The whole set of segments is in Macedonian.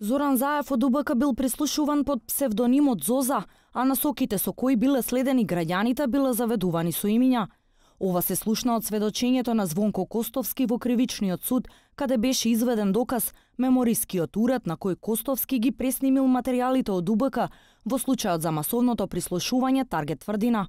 Зоран Заев од УБК бил прислушуван под псевдонимот Зоза, а насоките со кои биле следени граѓаните биле заведувани со имиња. Ова се слушна од сведочењето на Звонко Костовски во кривичниот суд, каде беше изведен доказ меморискиот уред на кој Костовски ги преснимил материјалите од УБК во случајот за масовното прислушување Таргет тврдина.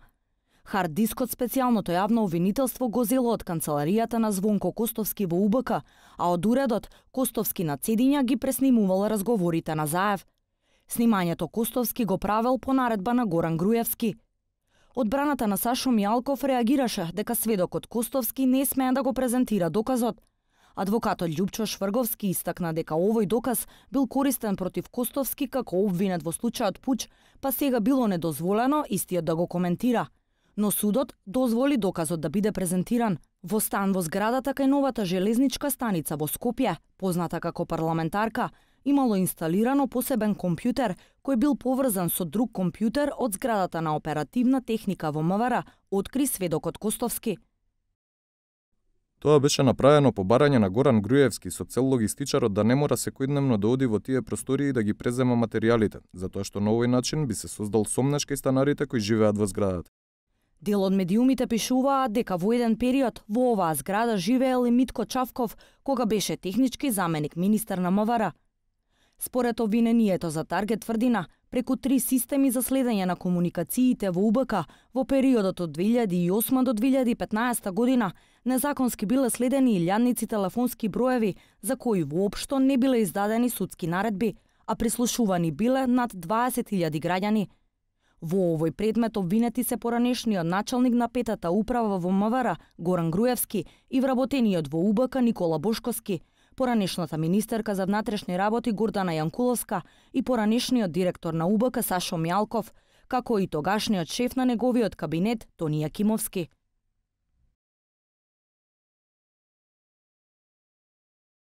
Хард дискот специјалното јавно обвинителство го зело од канцеларијата на Звонко Костовски во УБК, а од уредот Костовски на цедиња ги преснимувал разговорите на Заев. Снимањето Костовски го правел по наредба на Горан Груевски. Одбраната на Сашо Мијалков реагираше дека сведокот Костовски не смее да го презентира доказот. Адвокатот Љупчо Шврговски истакна дека овој доказ бил користен против Костовски како обвинет во случајот пуч, па сега било недозволено истиот да го коментира. Но судот дозволи доказот да биде презентиран во стан во зградата кај новата железничка станица во Скопје, позната како парламентарка, имало инсталирано посебен компјутер кој бил поврзан со друг компјутер од зградата на оперативна техника во МВР, откри сведокот Костовски. Тоа беше направено по барање на Горан Груевски со цел логистичарот да не мора секојдневно да оди во тие простории да ги презема материјалите, затоа што на овој начин би се создал сомнеш кај станарите кои живеат во зградата. Дел од медиумите пишуваат дека во еден период во оваа зграда живеел и Митко Чавков, кога беше технички заменик министер на МВР. Според обвинението за Таргет тврдина, преку 3 системи за следење на комуникациите во УБК во периодот од 2008 до 2015 година незаконски биле следени илјадници телефонски броеви за кои воопшто не биле издадени судски наредби, а прислушувани биле над 20.000 граѓани. Во овој предмет обвинети се поранешниот началник на петата управа во МВР Горан Груевски и вработениот во УБК Никола Бошковски, поранешната министерка за внатрешни работи Гордана Јанкуловска и поранешниот директор на УБК Сашо Мијалков, како и тогашниот шеф на неговиот кабинет Тони Јакимовски.